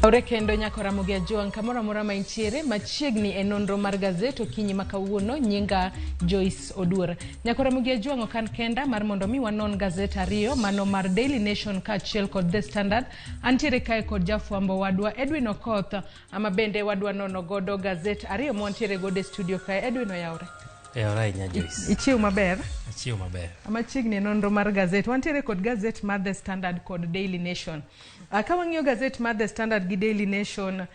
Ore kendo nyako Ramogi Ajwang' kamoro amora ma intiere machiegni e nonro mar gazet okinyi ma kawuono. Nyinga Joyce Oduor. Nyako Ramogi Ajwang' ok an kenda mar mondo mi wanon gazet ariyo, mano mar Daily Nation kaachiel kod The Standard. Antiere kae kod jafwambo wadwa Edwin Okoth, ama bende wadwa nono godo gazet ariyo mwantiere godo e studio kae. Edwin, oyawre? Oyawre ahinya, Joyce. Ichiew maber? Achiew maber. Machiegni e nonro mar gazet. Wantiere kod gazet mar The Standard kod Daily Nation. Ka wang'iyo gazet mar The Standard gi Daily Nation,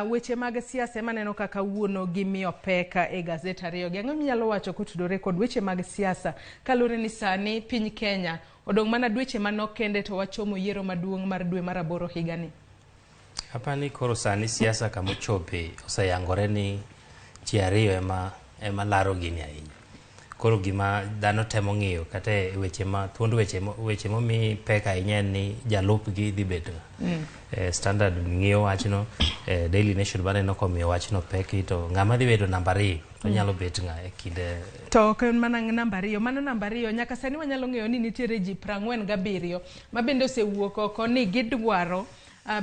weche mag siasa ema neno ka kawuono gimiyo pek e gazet ariyo gi. Ang'o minyalo wacho kotudore kod weche mag siasa kaluwore ni sani piny Kenya odong' mana dweche manok kende to wachomo yiero maduong' mar dwe mar aboro higani? Apani koro sani siasa kamochope oseyangore ni ji ariyo ema laro gini ahinya. Koro gima dhano temo ng'iyo kata e weche ma thuond weche weche momi pek ahinya en ni jalupgi dhi bet ng'a. Standard ng'iyo wachno, Daily Nation baneno komiyo wachno pek to ng'ama dhi bedo namba 2 to nyalo bet ng'a e kinde. To ok en mana namba 2, mano namba 2. Nyaka sani wanyalo ng'eyo ni nitiere ji 47 ma bende osewuok oko ni gidwaro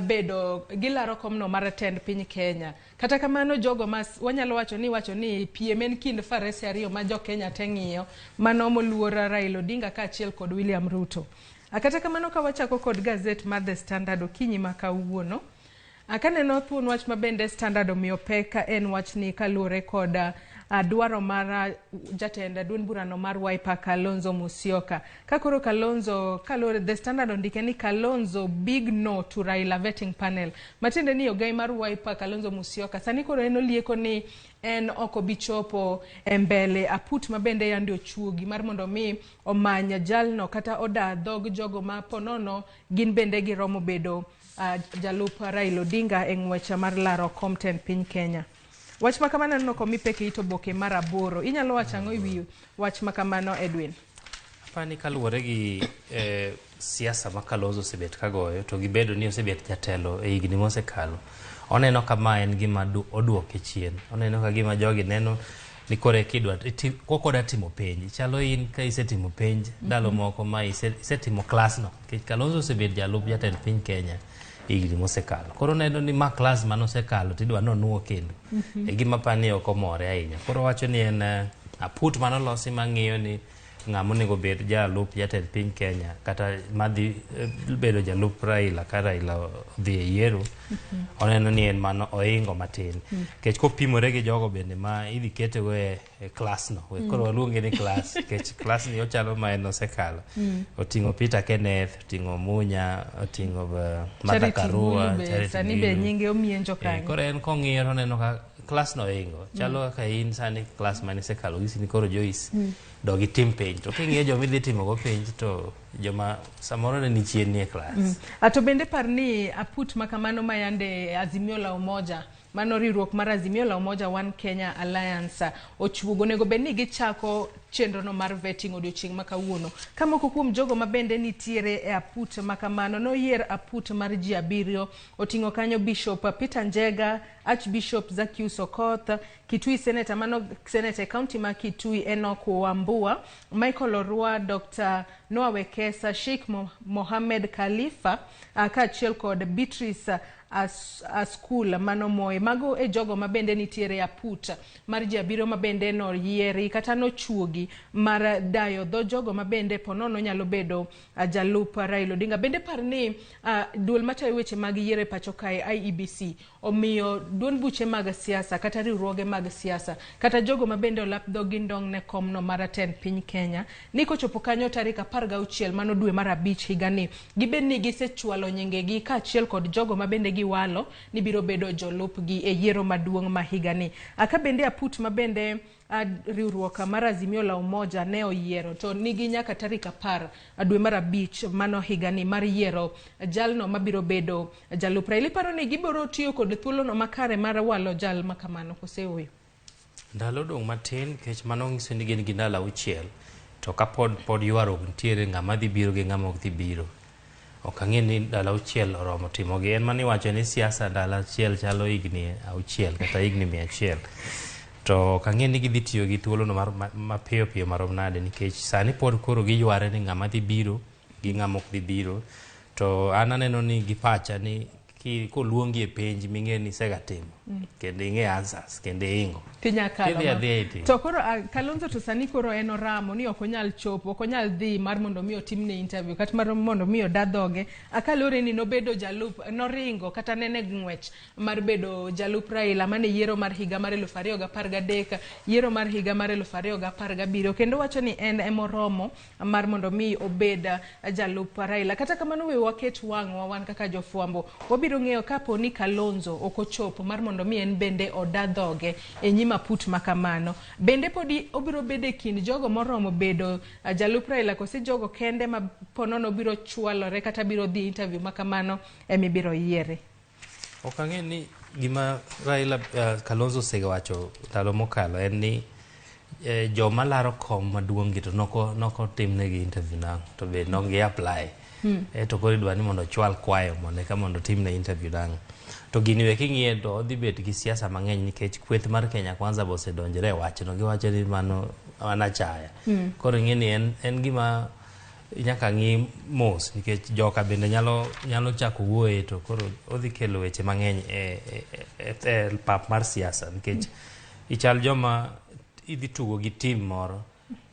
bedo gilaro komno mar tend piny Kenya. Kata kamano jogo ma wanyalo wacho ni wacho ni piem en kind farese ariyo ma jo Kenya te ng'iyo, mano moluor Raila Odinga kaachiel kod William Ruto. Kata kamano ka wachako kod gazet mar The Standard okinyi ma kawuono, kaneno thuon wach ma bende Standard omiyo pek en wach ni kaluwore kod dwaro mar jatend duond burano mar Wiper Kalonzo Musyoka. Ka koro Kalonzo, kaluwore The Standard ondike ni Kalonzo big no to Raila vetting panel. Matiende ni ogai mar Wiper Kalonzo Musyoka sani koro en olieko ni en ok obi chopo e mbele aput ma bende yande ochuogi mar mondo mi omany jalno kata oda dhog jogo ma ponono gin bende giromo bedo jalup Raila Odinga e ng'wech mar laro kom tend piny Kenya. Wach ma kamano aneno komi pek e it oboke mar 8. Inyalo wacho ang'o e wi wach ma kamano, Edwin? Apani kaluwore gi siasa ma Kalonzo osebet kagoyo to gibedo ni osebet jatelo e higni mosekalo, oneno ka ma en gima oduoke chien. Oneno ka gima jogi neno ni kore kidwa kokoda timo penj. Chalo in ka isetimo penj ndalo moko ma isetimo klas no. Nikech Kalonzo osebet jalup jatend piny Kenya higni mosekalo. Koro oneno ni ma klas mane osekalo tidwa nonuo kendo. E gima apani ok omore ahinya. Koro owacho ni en aput manolosi mang'iyo ni ng'ama onego bed jalup jatend piny Kenya kata madhi bedo jalup Raila ka Raila odhi e yiero. Oneno ni en mano oingo matin. Nikech kopimore gi jogo bende ma idhi ketego e klas no. We koro waluonge ni klas, nikech klas ni ochalo ma en osekalo. Oting'o Peter Kenneth, oting'o Munya, oting'o Martha Karua, Charity sani be nyinge omienjo kanyo. Koro en kong'iyo to oneno ka klas no oingo. Chalo kaka in sani klas mane isekalo gi sini koro Joyce dog itim penj. To king'iyo joma idhi timogo penj to joma samoro ne ni chien ni e klas. To bende par ni aput ma kamano ma yande Azimio la Umoja, mano riwruok mar Azimio la Umoja One Kenya Alliance ochuogo, onego bed ni gichako chenrono mar vetting odiochieng' ma kawuono. Ka moko kuom jogo ma bende nitiere e aput ma kamano noyier aput mar ji 7, oting'o kanyo Bishop Peter Njega, Archbishop Zaccheaus Okoth, Kitui Senator, mano Senator e county ma Kitui Enoch Wambua, Michael Orwa, Dr. Noah Wekesa, Sheikh Mohamed Khalifa, kaachiel kod Beatrice Askul mano Moi. Mago e jogo ma bende nitiere aput mar ji 7 ma bende noyieri kata nochuogi mar dayo dho jogo ma bende ponono nyalo bedo jalup Raila Odinga. Bende par ni duol matayo weche mag yiero e pacho kae IEBC omiyo duond buche mag siasa kata riwruoge mag siasa kata jogo ma bende olap dhogi ndong' ne komno mar tend piny Kenya ni kochopo kanyo tarik 16 mano dwe mar 5 higani gibed ni gisechwalo nyingegi kaachiel kod jogo ma bende giwalo ni biro bedo jolupgi e yiero maduong' ma higani. Ka bende aput ma bende riwruok mar Azimio la Umoja ne oyiero to nigi nyaka tarik 10 dwe mar 5 mano higani mar yiero jalno mabiro bedo jalup Raila. Iparo ni gibiro tiyo kod thuolono makare mar walo jal makamano kose ooyo? Ndalo odong' matin nikech mano nyiso ni gin gi ndalo 6 to ka pod ywaruok nitiere ng'ama dhi biro gi ng'ama ok dhi biro. Ok ang'e ni ndalo 6 oromo timogi. En mana iwacho ni siasa ndalo 1 chalo higni 6 kata higni 100. To ok ang'e ni gidhi tiyo gi thuolono mar mapiyo piyo marom nade nikech sani pod koro giyware ni ng'ama dhi biro gi ng'ama ok dhi biro. To an aneno ni gi pacha ni Koluongi e penj ming'e ni isegatimo kendo ing'e answers kendo iingo. Tinya kalo. Tidhi adhiya itimo. To koro Kalonzo to sani koro en oramo ni ok onyal chopo, ok onyal dhi mar mondo mi otimne interview kata mar mondo mi oda dhoge. Kaluwore ni nobedo jalup, noringo kata nene ng'wech mar bedo jalup Raila mane yiero mar higa mar 2013, yiero mar higa mar 2017, kendo wacho ni en emoromo mar mondo mi obed jalup Raila. Kata kamano we waket wang'wa wan kaka jofwambo, wabiro ng'eyo kapo ni Kalonzo ok ochopo mar mondo mi en bende oda dhoge e nyim aput makamano. Bende podi obiro bedo e kind jogo moromo bedo jalup Raila kose jogo kende ma ponono biro chwalore kata biro dhi interview makamano emibiro yiere? Ok ang'e ni gima Raila Kalonzo osewacho ndalo mokalo en ni joma laro kom maduong' gi to noko timnegi interview nang'o to be nok gi apply. To koro idwa ni mondo ochwal kwayo mondo eka mondo otimne interview nang'o. To gini we king'iye to odhi bet gi siasa mang'eny nikech kweth mar Kenya Kwanza be osedonjore e wachno. Giwacho ni mano achaya. Koro ing'e ni en gima nyaka ng'i mos nikech joka bende nyalo chako wuoye to koro odhi kelo weche mang'eny e pap mar siasa nikech ichal joma idhi tugo gi tim moro,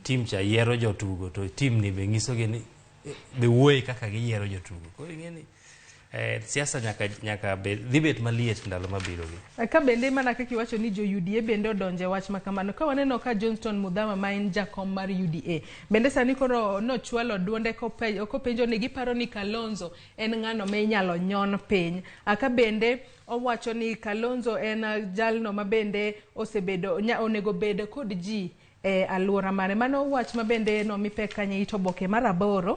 tim cha yiero jotugo to tim ni be nyisogi ni be wuoye kaka giyiero jotugo. Koro ing'e ni siasa nyaka bed, dhi bet maliet ndalo mabiro gi. Ka bende mana kaka iwacho ni jo UDA bende odonje wach ma kamano. Ka waneno ka Johnston Muthama ma en jakom mar UDA bende sani koro nochwalo duonde kopenjo ni giparo ni Kalonzo en ng'ano ma inyalo nyon piny. Ka bende owacho ni Kalonzo en jalno ma bende osebedo onego bed kod ji e aluora mare. Mano wach ma bende nomi pek kanyo it oboke mar 8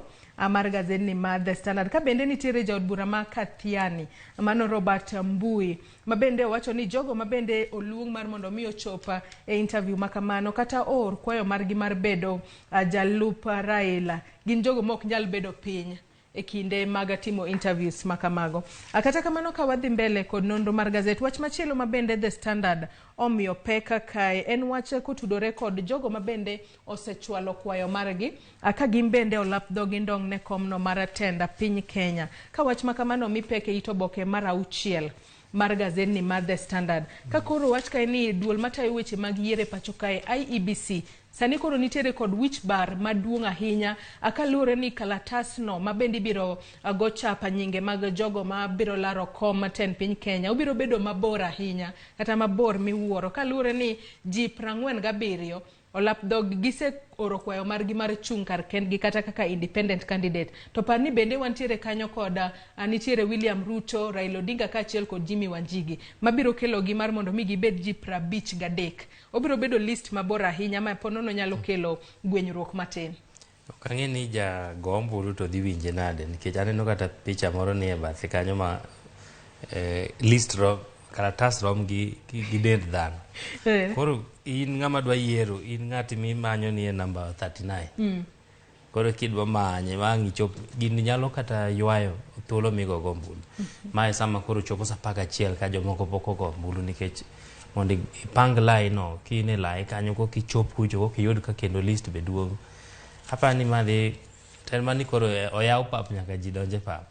mar gazetni mar The Standard. Ka bende nitiere jaod bura ma Kathiani, mano Robert Mbui, ma bende owacho ni jogo ma bende oluong mar mondo mi ochop e interview ma kamano kata oor kwayo margi mar bedo jalup Raila gin jogo ma ok nyal bedo piny e kinde mag timo interviews ma kamago. Kata kamano ka wadhi mbele kod nonro mar gazet, wach machielo ma bende The Standard omiyo pek kae en wach kotudore kod jogo ma bende osechwalo kwayo margi ka gin bende olap dhogi ndong' ne komno mar tenda piny Kenya. Ka wach ma kamano omi pek e it oboke mar 6 mar gazetni mar The Standard. Ka koro wach kae ni duol matayo weche mag yiero e pacho kae IEBC sani koro nitiere kod wich bar maduong' ahinya kaluwore ni kalatasno ma bende ibiro go chapa nyinge mag jogo ma biro laro kom tend piny Kenya obiro bedo mabor ahinya kata mabor miwuoro kaluwore ni ji 47 olap dhog giseoro kwayo margi mar chung' kar kendgi kata kaka independent candidate. To par ni bende wantiere kanyo kod nitiere William Ruto, Raila Odinga kaachiel kod Jimmy Wanjigi mabiro kelogi mar mondo mi gibed ji 53. Obiro bedo list mabor ahinya ma ponono nyalo kelo gwenyruok matin. Ok ang'e ni jago ombulu to dhi winje nade nikech aneno kata picha moro ni e bathe kanyo ma list kalatas rom gi dend dhano. Koro in ng'ama dwa yiero, in ng'at mimanyo ni e namba 39. Koro kidwa manye wang' ichop gini nyalo kata ywayo thuolo migogo ombulu. Mae sama koro chopo saa 11 ka jomoko pok ogo ombulu nikech mondo ipang lai no kin e lai kanyo koka ichop kucho koka iyud ka kendo list be duong'. Aparo ni madhi ten mani koro oyaw pap nyaka ji donje pap.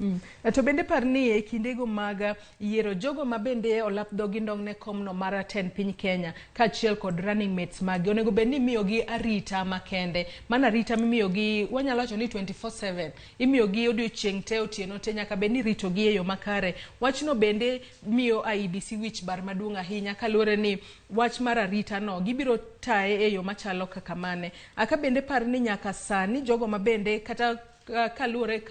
To bende par ni e kindego mag yiero jogo ma bende olap dhogi ndong' ne komno mar tend piny Kenya kaachiel kod running mates magi onego bed ni imiyogi arita makende. Mano arita mimiyogi wanyalo wacho ni 24/7 imiyogi odiochieng' te otieno te nyaka bed ni iritogi e yo makare. Wachno bende miyo IEBC wich bar maduong' ahinya kaluwore ni wach mar arita no gibiro taye e yo machalo kaka mane. Aka bende par ni nyaka sani jogo ma bende kata kaluwore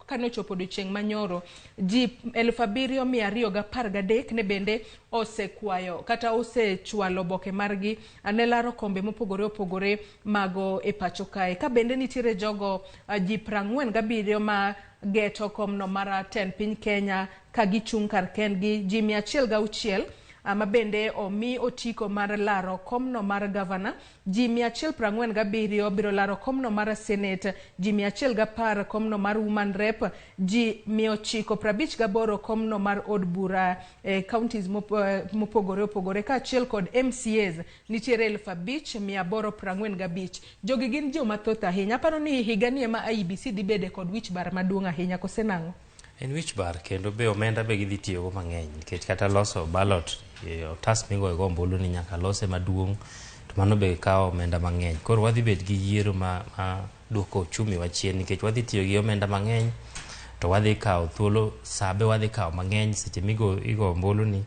kanochopo odiochieng' manyoro ji 7213 ne bende osekwayo kata osechwalo oboke margi ne laro kombe mopogore opogore mago e pacho kae. Ka bende nitiere jogo ji 47 ma geto komno mar tend piny Kenya ka gichung' kar kendgi, ji 106 ma bende omi otiko mar laro komno mar gavana, ji 147 biro laro komno mar senate, ji 110 komno mar woman rep, ji 958 komno mar od bura e counties mopogore opogore kaachiel kod MCAs nitiere 5845. Jogi gin joma thoth ahinya. Aparo ni higani ema IEBC dhi bede kod wich bar maduong' ahinya kose nang'o? En wich bar kendo be omenda be gidhi tiyogo mang'eny nikech kata loso ballot, otas migoyo go ombulu ni nyaka lose maduong', to mano be kawo omenda mang'eny. Koro wadhi bet gi yiero ma duoko uchumi wa chien nikech wadhi tiyo gi omenda mang'eny to wadhi kawo thuolo sabe wadhi kawo mang'eny seche migo igo ombulu ni.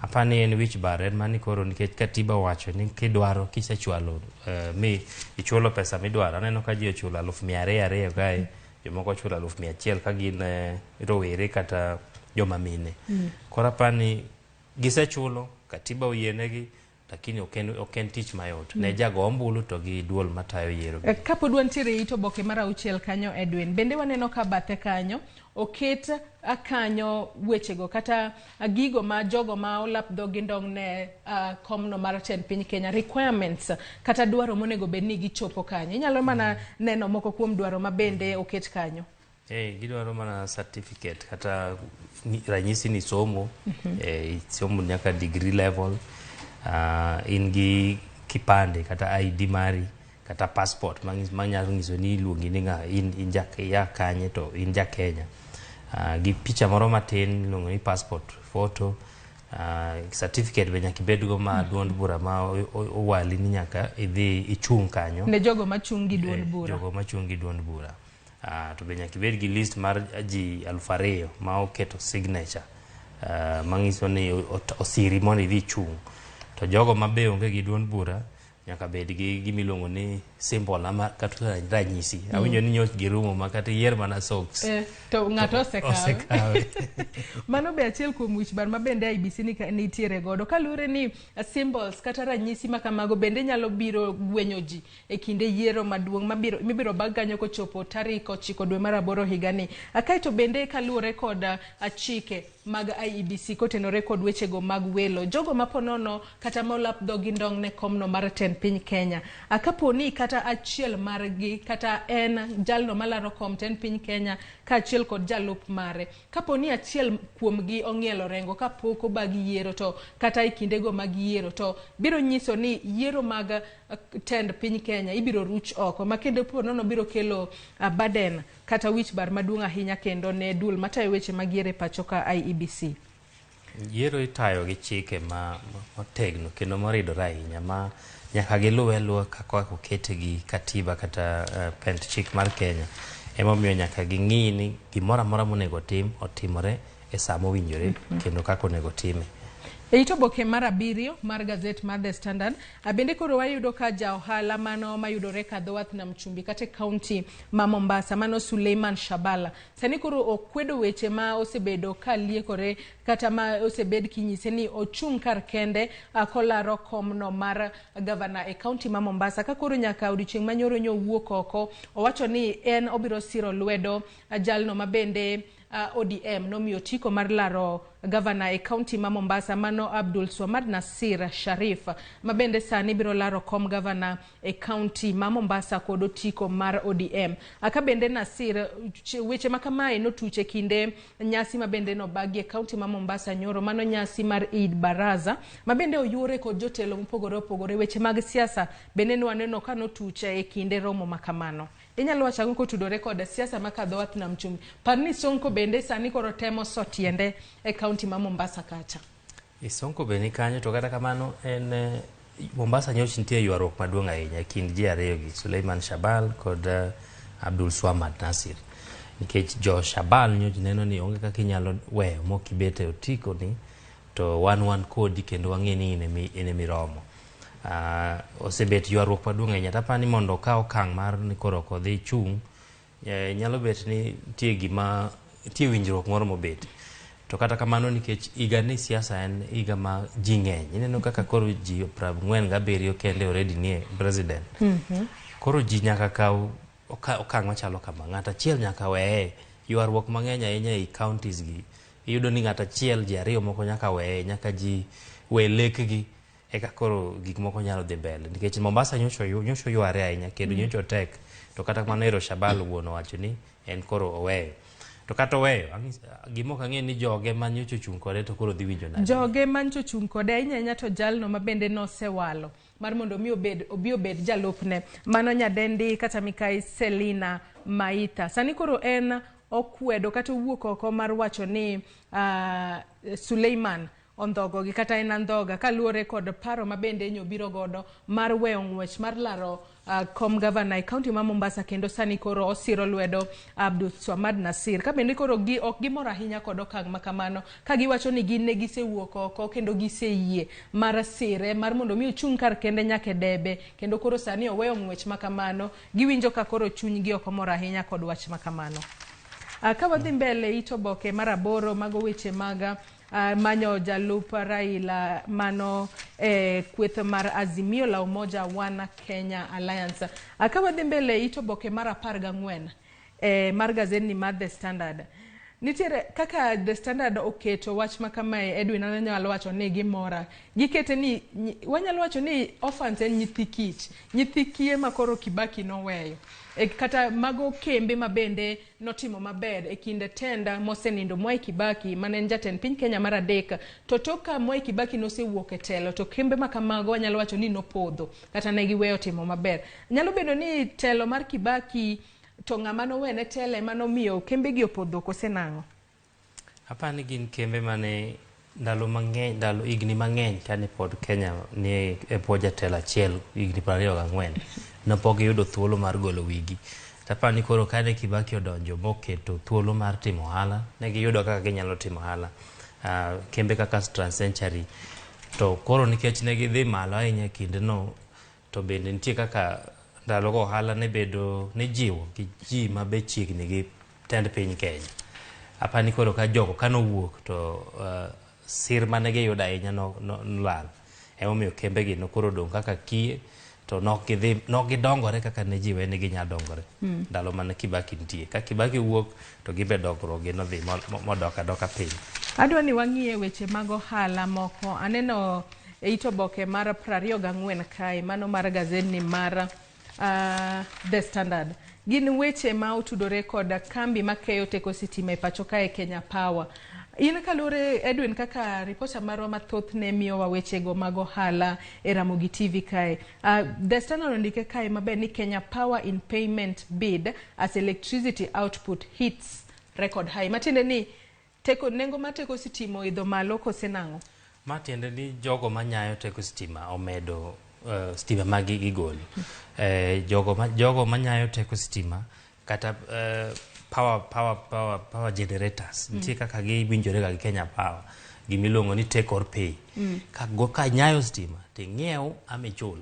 Apani en wich bar en mani koro nikech katiba owacho ni kidwaro kisechwalo mi ichulo pesa midwaro. Aneno ka ji ochulo 200,000 kae, jomoko ochulo 100,000 ka gin rowere kata joma mine. Koro apani gisechulo, katiba oyienegi, lakini ok en tich mayot ne jago ombulu to gi duol matayo yiero. Kapod wantiere e it oboke mar 6 kanyo, Edwin, bende waneno ka bathe kanyo oket kanyo wechego kata gigo ma jogo ma olap dhogi ndong' ne komno mar tend piny Kenya, requirements kata dwaro monego bed ni gichopo kanyo. Inyalo mana neno moko kuom dwaro ma bende oket kanyo. Gidwaro mana certificate kata ranyisi ni somo, somo nyaka degree level, in gi kipande kata ID mari kata passport manyalo nyiso ni iluongi ni ng'a, in ja kanye to in ja Kenya. Gi picha moro matin iluongo ni passport photo, certificate be nyaka ibedgo ma duond bura ma owali ni nyaka idhi ichung' kanyo. Ne jogo machung' gi duond bura. Jogo machung' gi duond bura. To be nyaka ibed gi list mar ji 2000 ma oketo signature manyiso ni osiri mondo idhi ichung'. To jogo ma be onge gi duond bura nyaka bed gi gima iluongo ni symbol ama kata ranyisi. Awinjo ni nyocha girumo ma kata iyier mana socks. To ng'ato osekawe. Osekawe. Mano be achiel kuom wich bar ma bende IEBC nitiere godo. Kaluwore ni symbols kata ranyisi ma kamago bende nyalo biro gwenyo ji e kinde yiero maduong' mibiro bag kanyo kochopo tarik 9 dwe mar 8 higani. Kaeto bende kaluwore kod chike mag IEBC kotenore kod wechego mag welo, jogo ma ponono kata molap dhogi ndong' ne komno mar tend piny Kenya, kapo ni kata achiel margi kata en jalno malaro kom tend piny Kenya kaachiel kod jalup mare, kapo ni achiel kuomgi ong'ielo rengo kapok obag yiero to kata e kindego mag yiero, to biro nyiso ni yiero mag tend piny Kenya ibiro ruch oko, ma kendo po nono biro kelo burden kata wich bar maduong' ahinya kendo ne duol matayo weche mag yiero e pacho ka IEBC. Yiero itayo gi chike ma motegno kendo moridore ahinya ma nyaka giluwe aluwa kaka okete gi katiba kata pend chik mar Kenya. Emomiyo nyaka ging'i ni gimoro amora monego otim otimore e sa mowinjore kendo kaka onego time. E it oboke mar 7 mar gazet mar The Standard, bende koro wayudo ka ja ohala mano mayudore ka dho wath Nam Chumbi kata e kaunti ma Mombasa, mano Suleiman Shabala, sani koro okwedo weche ma osebedo ka liekore kata ma osebed kinyise ni ochung' kar kende kolaro komno mar gavana e kaunti ma Mombasa. Ka koro nyaka odiochieng' manyoro nyo owuok oko, owacho ni en obiro siro lwedo jalno ma bende ODM nomiyo otiko mar laro gavana e kaunti ma Mombasa, mano Abdul Swamad Nasir Sharif, ma bende sani biro laro kom gavana e kaunti ma Mombasa kod otiko mar ODM. Ka bende Nasir, weche ma kamae notuch e kinde nyasi ma bende nobagi e kaunti ma Mombasa nyoro, mano nyasi mar Eid Baraza, ma bende oyuore kod jotelo mopogore opogore. Weche mag siasa bende nwaneno ka notuch e kinde romo ma kamano. Inyalo wacho ang'o kotudore kod siasa ma kadho wath Nam Chumbi? Par ni Sonko bende sani koro temo so tiende e kaunti ma Mombasa kacha. Sonko be ni kanyo, to kata kamano en Mombasa nyocha nitie ywaruok maduong' ahinya e kind ji ariyo gi, Suleiman Shabal kod Abdul Swamad Nasir. Nikech jo Shabal nyocha neno ni onge kaka inyalo weyo mok ibet e otiko ni to wan kodi kendo wang'e ni in emiromo. Osebet ywaruok maduong' ahinya. Tapani ni mondo okaw okang' mar ni koro ok odhi chung', nyalo bet ni nitie gima nitie winjruok moro mobet. To kata kamano nikech higa ni siasa en higa ma ji ng'eny. Ineno kaka koro ji 47 kende already nie president. Koro ji nyaka kaw okang' machalo kama. Ng'at achiel nyaka weye. Ywaruok mang'eny ahinya ei counties gi. Iyudo ni ng'at achiel, ji ariyo moko nyaka weye, nyaka ji we lekgi eka koro gik moko nyalo dhi mbele. Nikech Mombasa nyocha oyware ahinya kendo nyocha otek. To kata kamano ero Shabal wuon owacho ni en koro oweyo. To kata oweyo, gima ok ang'e ni joge ma nyocha ochung' kode to koro dhi winjo nade. Joge ma nyocha ochung' kode ahinya ahinya to jalno ma bende nosewalo mar mondo mi obi obed jalupne. Mano nyadendi kata mikai Selina Maitha. Sani koro en okwedo kata owuok oko mar wacho ni Suleiman ondhogogi kata en andhoga kaluwore kod paro ma bende nyobiro godo mar weyo ng'wech mar laro kom gavana e kaunti ma Mombasa kendo sani koro osiro lwedo Abdul Swamad Nasir. Ka bende koro gi ok gimor ahinya kod okang' ma kamano ka giwacho ni gin ne gisewuok oko kendo giseyie mar sire mar mondo mi ochung' kar kende nyaka e debe kendo koro sani oweyo ng'wech ma kamano giwinjo ka koro chunygi ok omor ahinya kod wach ma kamano. Ka wadhi mbele it oboke mar 8 mago weche mag manyo jalup Raila mano kweth mar Azimio la Umoja One Kenya Alliance. Ka wadhi mbele it oboke mar 14 mar gazetni mar The Standard. Nitiere kaka The Standard oketo wach ma kamae, Edwin, anyalo wacho ni gimora. Gikete ni wanyalo wacho ni orphans en nyithi kich, nyithi kiye ma koro Kibaki noweyo. Kata mago kembe ma bende notimo maber e kinde tenda mosenindo Mwai Kibaki mane en jatend piny Kenya mar 3 to tok ka Mwai Kibaki nosewuok e telo to kembe ma kamago wanyalo wacho ni nopodho kata ne giweyo timo maber. Nyalo bedo ni telo mar Kibaki to ng'ama nowene telo ema nomiyo kembe gi opodho kose nang'o? Apani gin kembe mane ndalo mang'eny, ndalo higni mang'eny kane pod Kenya ni e bwo jatelo achiel higni 24 ne pok giyudo thuolo mar golo wigi. Tapani koro kane Kibaki odonjo moketo thuolo mar timo ohala, ne giyudo kaka ginyalo timo ohala. Kembe kaka Trans Century to koro nikech ne gidhi malo ahinya e kindeno, to bende nitie kaka ndalogo ohala ne bedo ne jiwo gi ji mabe chiegni gi tend piny Kenya. Apani koro ka jogo kanowuok to sir mane giyudo ahinya nolal. Emomiyo kembegi nokoro odong' kaka kiye to nok gidongore kaka ne ji we ni ginyalo dongore ndalo mane Kibaki nitie. Ka Kibaki wuok to gibe dongruok gi nodhi modok adoka piny. Adwa ni wang'iye weche mag ohala moko. Aneno e it oboke mar 24 kae, mano mar gazetni mar The Standard. Gin weche ma otudore kod kambi makeyo teko sitima e pacho kae Kenya Power. In kaluwore Edwin kaka ripota marwa mathoth ne miyowa wechego mag ohala e Ramogi TV kae. The Standard ondike kae maber ni Kenya Power in payment bid as electricity output hits record high. Matiende ni teko nengo mar teko sitima oidho malo kose nang'o? Ma tiende ni jogo manyayo teko sitima omedo stima ma gigolo. Jogo manyayo teko sitima kata power generators nitie kaka giwinjore ga gi Kenya Power gimiluongo ni take or pay. Ka nyayo stima ting'iew ama ichul.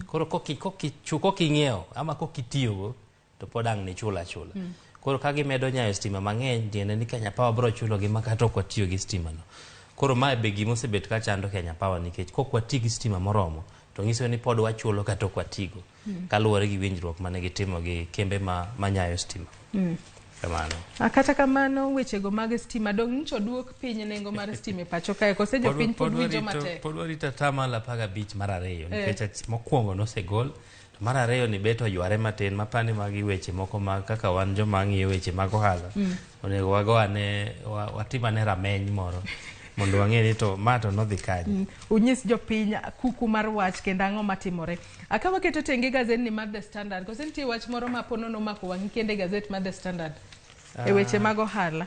Koro koking'iewo ama kokitiyogo to pod ang' nichul achula. Koro ka gimedo nyayo stima mang'eny tiende ni Kenya Power biro chulogi ma kata ok watiyo gi stima no. Koro mae be gima osebet ka chando Kenya Power nikech kok wati gi stima moromo to nyiso ni pod wachulo kata ok watigo kaluwore gi winjruok mane gitimo gi kembe manyayo stima. Kamano. Kata kamano wechego mag stima dong' nyicho duok piny nengo mar stima e pacho kae kose jopiny pod winjo matek? Pod warito atamalo 15 mar 2 nikech mokwongo nosegol to mar 2 ni bet oyware matin mapani magi weche moko ma kaka wan joma ng'iyo weche mag ohala onego wago ane watim ane rameny moro mondo wang'e ni to ma to nodhi kanye. Unyis jopiny kuku mar wach kendo ang'o matimore. Ka waketo tenge gazetni mar The Standard, kose nitie wach moro ma po nono omako wang'i kende gazet mar The Standard e weche mag ohala?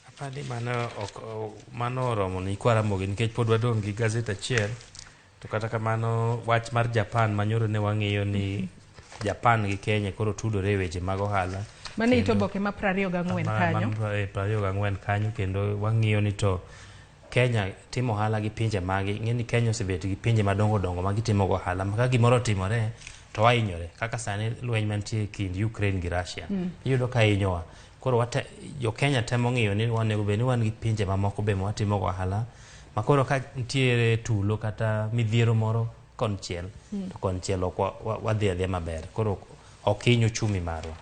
Apani mano oromo ni kwa Ramogi nikech pod wadong' gi gazet achiel. To kata kamano wach mar Japan manyoro ne wang'iyo ni Japan gi Kenya koro tudore e weche mag ohala. Mano it oboke ma 24 kanyo. 24 kanyo kendo wang'iyo ni to Kenya timo ohala gi pinje magi. Ing'e ni Kenya osebet gi pinje madongo dongo ma gitimo go ohala ma ka gimoro otimore to wahinyore. Kaka sani lweny mantie e kind Ukraine gi Russia. Iyudo ka hinyowa. Koro jo Kenya temo ng'iyo ni onego bed ni wan gi pinje mamoko be ma watimo go ohala. Ma koro ka nitiere tulo kata midhiero moro konchiel to konchiel ok wadhi adhiya maber. Koro ok hiny uchumi marwa.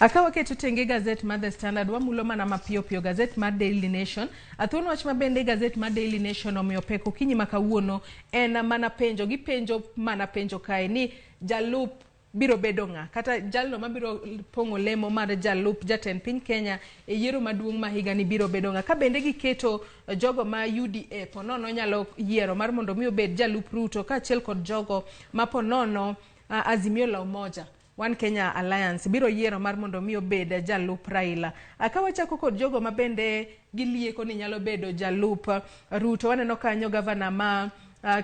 Aka waketo tenge gazet mar The Standard, wamulo mana mapiyo piyo gazet mar Daily Nation. Athuon wach mabende gazet mar Daily Nation omiyo pek okinyi ma kawuono en mana penjo, gipenjo mana penjo kae ni jalup biro bedo ng'a? Kata jalno mabiro pong'o lemo mar jalup jatend piny Kenya e yiero maduong' ma higani biro bedo ng'a? Ka bende giketo jogo ma UDA ponono nyalo yiero mar mondo mi obed jalup Ruto kaachiel kod jogo ma ponono Azimio la Umoja. One Kenya Alliance biro yiero mar mondo mi obed jalup Raila. Ka wachako kod jogo ma bende gilieko ni nyalo bedo jalup Ruto, waneno kanyo gavana ma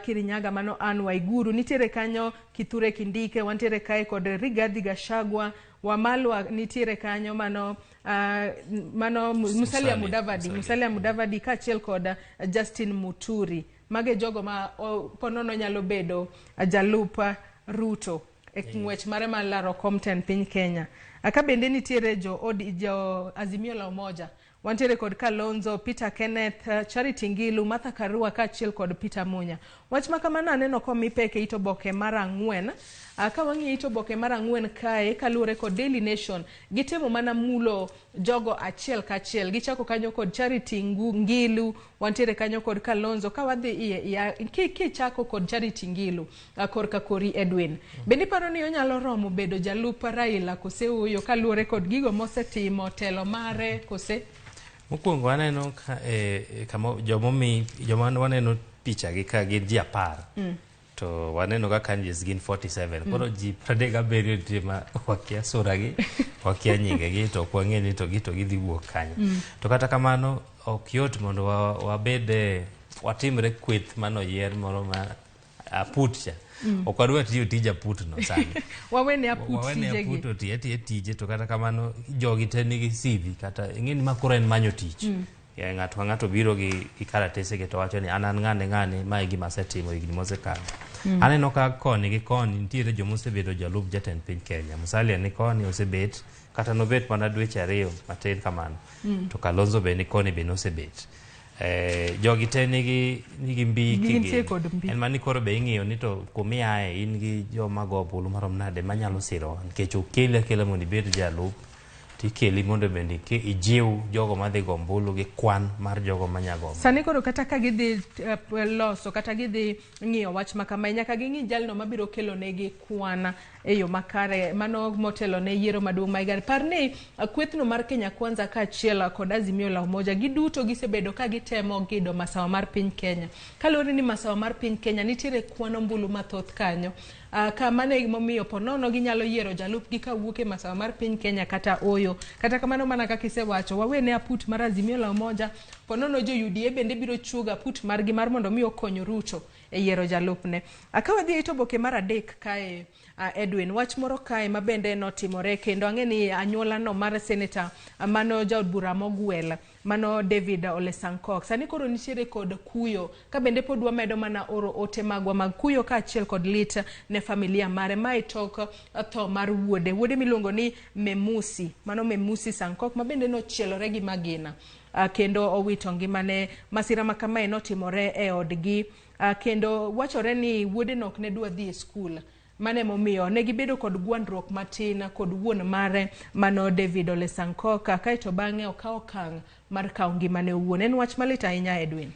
Kirinyaga mano Anne Waiguru, nitiere kanyo Kithure Kindiki, wantiere kae kod Rigathi Gachagua, Wamalwa nitiere kanyo mano mano Musalia Mudavadi, Musalia Mudavadi kaachiel kod Justin Muturi. Mage jogo ma ponono nyalo bedo jalup Ruto e ng'wech mare mar laro kom tend piny Kenya. Ka bende nitiere jo odi, jo Azimio la Umoja, wantiere kod Kalonzo, Peter Kenneth, Charity Ngilu, Martha Karua kaachiel kod Peter Munya. Wach ma kamano aneno komi pek e it oboke mar 4. Ka wang'iyo it oboke mar 4 kae, kaluwore kod Daily Nation, gitemo mana mulo jogo achiel kachiel. Gichako kanyo kod Charity Ngilu, wantiere kanyo kod Kalonzo. Ka wadhi iye, kichako kod Charity Ngilu, korka kori Edwin. Bende iparo ni onyalo romo bedo jalup Raila kose ooyo kaluwore kod gigo mosetimo, telo mare kose? Mokwongo aneno ka kama jomomi joma waneno picha gi ka gin ji 10. To waneno ka candidates gin 47. Koro ji 37 nitie ma wakia sura gi, wakia nyinge gi, to ok wang'e ni to gi to gidhi wuok kanyo. To kata kamano ok yot mondo wabed watimre kweth manoyier moro ma aput cha. Ok wadwa tiyo tij aput no sani. Wawene aput tijegi. Wawene aput oti atiya tije, to kata kamano jogi te nigi CV kata ing'e ni ma koro en manyo tich. Ng'ato ka ng'ato biro gi karatese gi to wacho ni an ng'ane ng'ane, ma e gima asetimo higni mosekalo. Aneno ka koni gi koni nitiere joma osebedo jalup jatend piny Kenya. Musalia ni koni osebet, kata nobet mana dweche 2 matin kamano. To Kalonzo be ni koni be nosebet. Jogi te nigi mbi Gintie kod mbi. En mani koro be ing'iyo ni to kumiaye in gi joma go ombulu marom nade manyalo sirowa, nikech okeli akela mondo ibed jalup, tikeli mondo bende ijiw jogo madhi go ombulu gi kwan mar jogo manyago ombulu. Sani koro kata ka gidhi loso kata gidhi ng'iyo wach ma kamae, nyaka ging'i jalno mabiro kelo negi kwan e yo makare, mano motelo ne yiero maduong' ma higa. Par ni kwethno mar Kenya Kwanza kaachiel kod Azimio la Umoja giduto gisebedo ka gitemo gido masawa mar piny Kenya. Kaluwore ni masawa mar piny Kenya nitiere kwan ombulu mathoth kanyo. Ka mano e gimomiyo ponono ginyalo yiero jalupgi kawuok e masawa mar piny Kenya kata oyo. Kata kamano mana kaka isewacho, wawene aput mar Azimio la Umoja, ponono jo UDA bende biro chuogo aput margi mar mondo mi okony Ruto e yiero jalupne. Ka wadhi e it oboke mar 3 kae, Edwin, wach moro kae ma bende notimore kendo ang'e ni anyuola no mar seneta mano jaod bura mogwel mano David Ole Sankok sani koro nitiere kod kuyo ka bende pod wamedo mana oro ote magwa mag kuyo kaachiel kod lit ne familia mare. Mae tok tho mar wuode miluongo ni Memusi, mano Memusi Sankok ma bende nochielore gi magina kendo owito ngimane. Masira ma kamae notimore e odgi, kendo wachore ni wuode no ok ne dwa dhi e skul. Mane momiyo ne gibedo kod gwandruok matin kod wuon mare mano David Ole Sankok, kaeto bang'e okawo okang' mar kawo ngimane owuon. En wach malit ahinya, Edwin.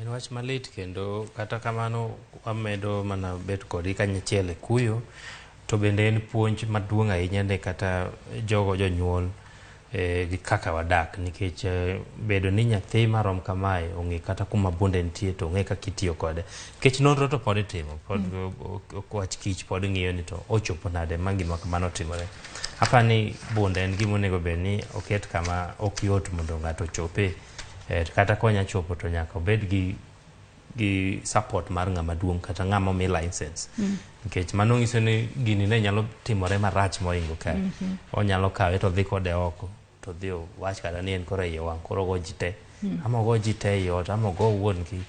En wach malit kendo kata kamano wamedo mana bet kodgi kanyachiel e kuyo, to bende en puonj maduong' ahinya ne kata jogo jonyuol gi kaka wadak, nikech bedo ni nyathi marom kamae ong'e kata kuma bunde nitie to ong'e kaka itiyo kode, nikech nonro to pod itimo, pod wach kich pod ng'iyo ni to ochopo nade ma gima kamano otimore. Apani bunde en gima onego bed ni oket kama ok yot mondo ng'ato ochope, kata konya chopo to nyaka obed gi support mar ng'ama duong' kata ng'ama omi license. Nikech mano nyiso ni gini ne nyalo timore marach mohingo kae. Onyalo kawe to dhi kode oko, to dhi owach kata ni en koro iye wang', koro ogo ji te. Ama ogo ji te ei ot, ama ogo wuon gi.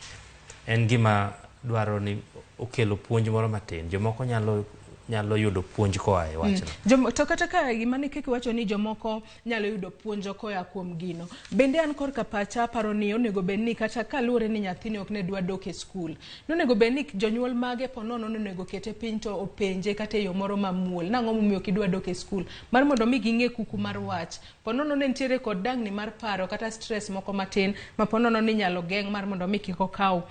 En gima dwaro ni okelo puonj moro matin. Jomoko nyalo yudo puonj koa e wachno. To kata ka gima ne keke wacho ni jomoko nyalo yudo puonj koa kuom gino. Bende an korka pacha aparo ni onego bed ni kata kaluwore ni nyathini ok ne dwa dok e skul, nonego bed ni jonyuol mage ponono nonego kete piny to openje kata e yo moro mamuol, nang'o momiyo ok idwa dok e skul, mar mondo mi ging'e kuku mar wach. Ponono ne nitiere kod dangni mar paro kata stress moko matin ma ponono ni nyalo geng' mar mondo mi kik okaw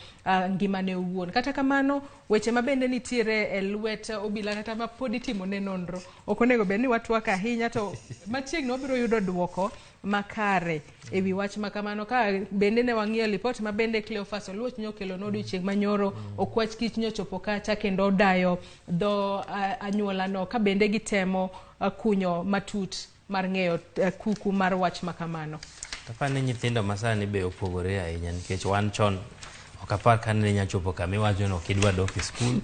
ngimane owuon. Kata kamano weche ma bende nitiere e lwet obila kata ma pod itimo ne nonro. Ok onego bed ni watwak ahinya to machiegni wabiro yudo duoko makare e wi wach ma kamano. Ka bende ne wang'iyo lipot ma bende Cleophas Oluoch nyokelo no odiochieng' manyoro, okwach kich nyochopo kacha kendo odayo dho anyuola no ka bende gitemo kunyo matut mar ng'eyo kuku mar wach ma kamano. Aparo ni nyithindo masani be opogore ahinya nikech wan chon ok apar ka ne inya chopo kama iwacho ni ok idwa dok e skul.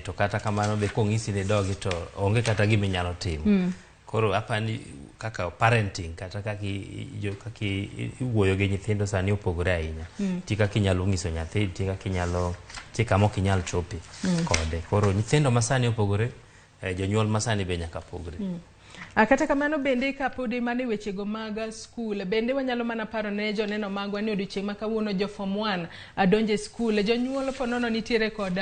To kata kamano be kong'isi ni idogi to onge kata gima inyalo timo. Koro aparo ni kaka parenting kata kaka iwuoyo gi nyithindo sani opogore ahinya. Nitie kaka inyalo nyiso nyathi, nitie kaka inyalo, nitie kama ok inyal chope kode. Koro nyithindo masani opogore, jonyuol masani be nyaka pogre. Kata kamano bende kapod mane wechego mag skul, bende wanyalo mana paro ne joneno magwa ni odiochieng' ma kawuono jo form 1 donjo e skul. Jonyuol ponono nitiere kod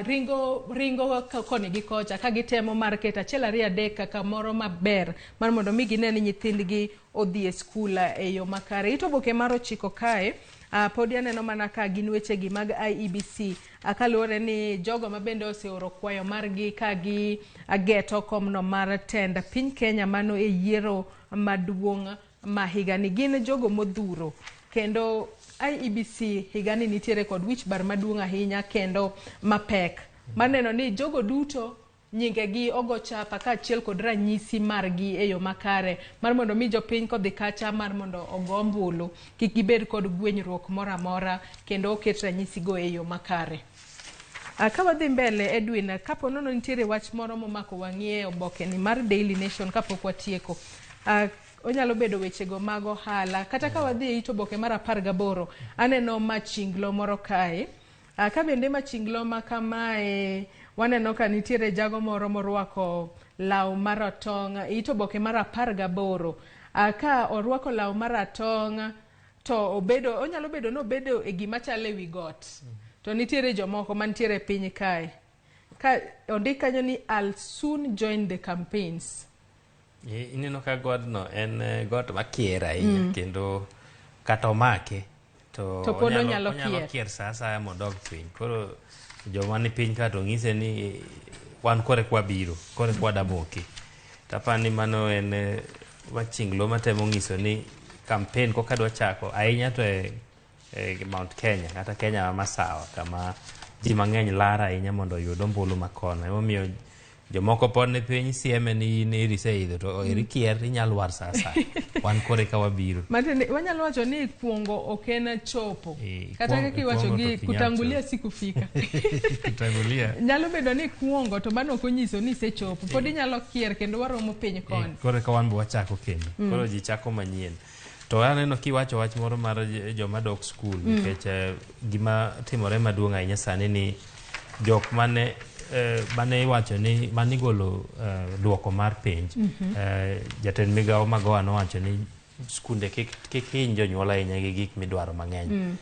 ringo koni gi kocha ka gitemo mar keto 1 2 3 kamoro maber mar mondo mi gine ni nyithindgi odhi e skul e yo makare. Ito oboke mar 9 kae, podi aneno mana ka gin wechegi mag IEBC, kaluwore ni jogo ma bende oseoro kwayo margi ka gi geto komno mar tend piny Kenya mano e yiero maduong' ma higani gin jogo modhuro. Kendo IEBC higani nitiere kod wich bar maduong' ahinya kendo mapek maneno ni jogo duto nyingegi ogo chapa kaachiel kod ranyisi margi e yo makare mar mondo mi jopiny kodhi kacha mar mondo ogo ombulu kik gibed kod gwenyruok moro amora kendo oket ranyisigo e yo makare. Ka wadhi mbele Edwin, kapo nono nitiere wach moro momako wang'i e oboke ni mar Daily Nation kapok watieko, onyalo bedo wechego mag ohala. Kata ka wadhi e it oboke mar 18, aneno machinglo moro kae. Ka bende machinglo ma kamae waneno ka nitiere jago moro morwako law maratong', it oboke mar 18. Ka orwako law maratong' to obedo, onyalo bedo ni obedo e gima chalo e wi got. To nitiere jomoko mantiere piny kae. Ka ondik kanyo ni I'll soon join the campaigns. Ineno ka godno en got makier ahinya kendo kata omake to pod onyalo kier sa asaya modog piny. Koro joma ni piny ka to ng'ise ni wan kore kwa biro, kore kwa damoki. Taparo ni mano en machinglo matemo ng'iso ni campaign koka dwa chako ahinya to e Mount Kenya kata Kenya ma Masawa kama ji mang'eny lar ahinya mondo oyud ombulu makono. Emomiyo jomoko pod ni piny sieme ni in eri iseidho to eri kier inyalo lwar sa asaya. Wan kore ka wabiro. Matiende wanyalo wacho ni kuongo ok en chopo. Kata kaka iwacho gi kutangulia si kufika. Kutangulia. Nyalo bedo ni kuongo to mano ok onyiso ni isechopo. Pod inyalo kier kendo waromo piny koni. Kore ka wan be wachako kendo. Koro ji chako manyien. To aneno kiwacho wach moro mar joma dok skul nikech gima timore maduong' ahinya sani ni jok mane iwacho ni mane igolo duoko mar penj, jatend migawo Magoha nowacho ni skunde kik hiny jonyuol ahinya gi gik midwaro mang'eny.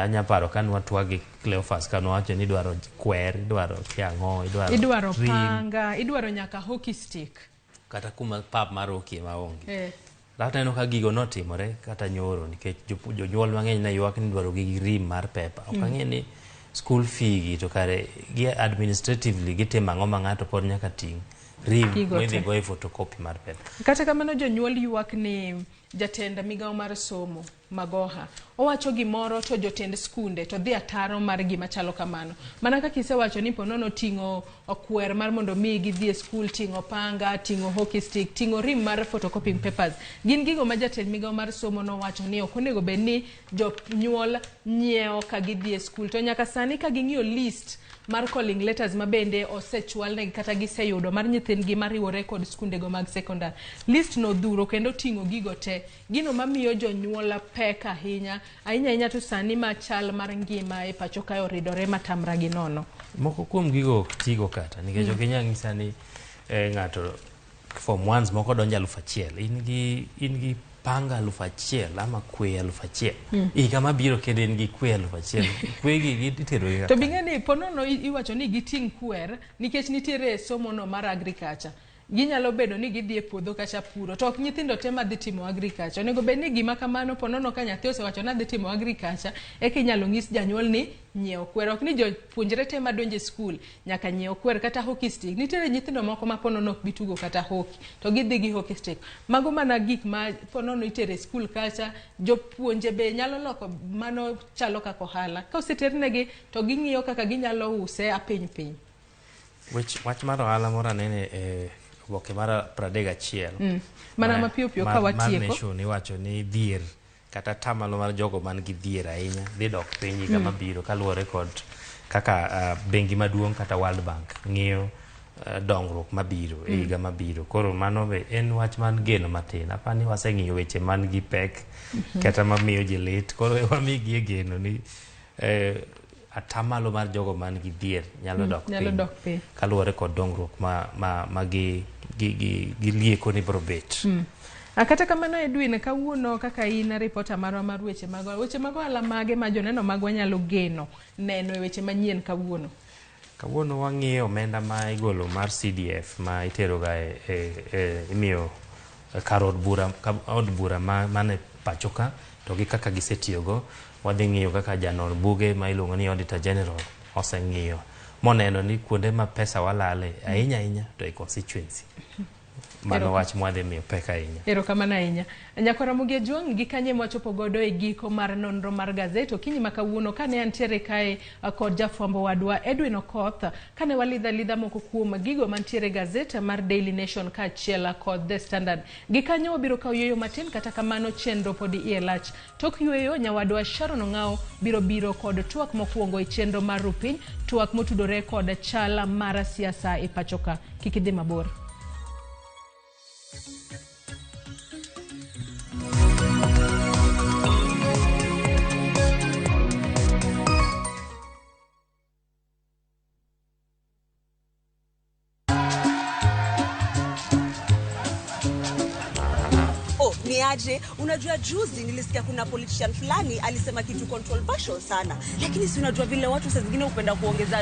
Anya paro ka nwatwak gi Cleophas ka nowacho ni idwaro kwer, idwaro kiang'o, idwaro panga, idwaro nyaka hockey stick. Kata kuma pap mar hockey ema onge. Aneno ka gigo notimore kata nyoro nikech jonyuol mang'eny ne ywak ni idwaro gi rim mar pepa. Ok ang'e ni school fee gi to kare gi administratively gitimo ang'o ma ng'ato pod nyaka ting' rim midhi go e photocopy mar pepa. Kata kamano jonyuol ywak ni jatend migawo mar somo Magoha owacho gimoro to jotend skunde to dhi ataro mar gima chalo kamano. Mana kaka isewacho ni ponono ting'o okwer mar mondo mi gidhi e skul, ting'o panga, ting'o hockey stick, ting'o rim mar photocopying papers. Gin gigo ma jatend migawo mar somo nowacho ni ok onego bed ni jonyuol nyiewo ka gidhi e skul. To nyaka sani ka ging'iyo list mar calling letters ma bende osechwalnegi kata giseyudo mar nyithindgi mariwore kod skundego mag sekondar, list no dhuro kendo ting'o gigo te. Gino mamiyo jonyuol pek ahinya, ahinya ahinya to sani ma chal mar ngima e pacho kae oridore matamra gi nono. Moko kuom gigo ok tigo kata nikech ok inyal nyisa ni ng'ato form ones moko donjo 1000, in gi panga 1000 ama kwe 1000. Higa mabiro kendo in gi kwe 1000. Kwe gi itero gi To bing'e ni ponono iwacho ni giting' kwer nikech nitiere somo no mar agriculture. Ginyalo bedo ni gidhi e puodho kacha puro, to ok nyithindo te madhi timo agriculture. Onego bed ni gima kamano ponono ka nyathi osewacho ni adhi timo agriculture, eka inyalo nyis janyuol ni nyiew kwer. Ok ni jopuonjre te madonjo e skul nyaka nyiew kwer kata hockey stick. Nitiere nyithindo moko ma ponono ok bi tugo kata hockey, to gidhi gi hockey stick. Mago mana gik ma ponono itere e skul kacha, jopuonje be nyalo loko mano chalo kaka ohala. Ka oseternegi to ging'iyo kaka ginyalo use apiny piny. Wach mar ohala moro anene e oboke mar 31. Mana mapiyo piyo ka Mar watieko. Nation iwacho ni dhier kata tamalo mar jogo man gi dhier ahinya dhi dok piny higa mabiro kaluwore kod kaka bengi maduong' kata World Bank ng'iyo dongruok mabiro e higa mabiro. Koro mano be en wach man geno matin. Apani waseng'iyo weche man gi pek kata mamiyo ji lit. Koro wamigi e geno ni atamalo mar jogo man gi dhier nyalo dok nyalo piny dok piny. Kaluwore kod dongruok ma gi lieko ni biro bet. Kata kamano Edwin, kawuono kaka in ripota marwa mar weche mag ohala mage ma joneno magwa nyalo geno neno e weche manyien kawuono? Kawuono wang'iyo omenda ma igolo mar CDF ma itero ga e imiyo kar od bura, od bura mane pacho ka to gi kaka gisetiyogo. Wadhi ng'iyo kaka janon buge ma iluongo ni Auditor General oseng'iyo moneno ni kuonde ma pesa walale ahinya ahinya to e constituency. Mano wach mwadhi miyo pek ahinya. Erokamano ahinya. Nyakwar Ramogi Ajwang', gi kanye mwachopo godo e giko mar nonro mar gazet okinyi ma kawuono kane antiere kae kod jafwambo wadwa Edwin Okoth kane walidha lidha moko kuom gigo mantiere gazet mar Daily Nation kaachiel kod The Standard. Gi kanyo wabiro kawo yueyo matin, kata kamano chenro pod iye lach. Tok yueyo, nyawadwa Sharon Ong'ao biro biro kod twak mokwongo e chenro mar Rupiny, twak motudore kod chal mar siasa e pachoka. Kik idhi mabor. Oh, ni aje? Unajua juzi nilisikia kuna politician fulani alisema kitu controversial sana, lakini si unajua vile watu saa zingine hupenda kuongeza.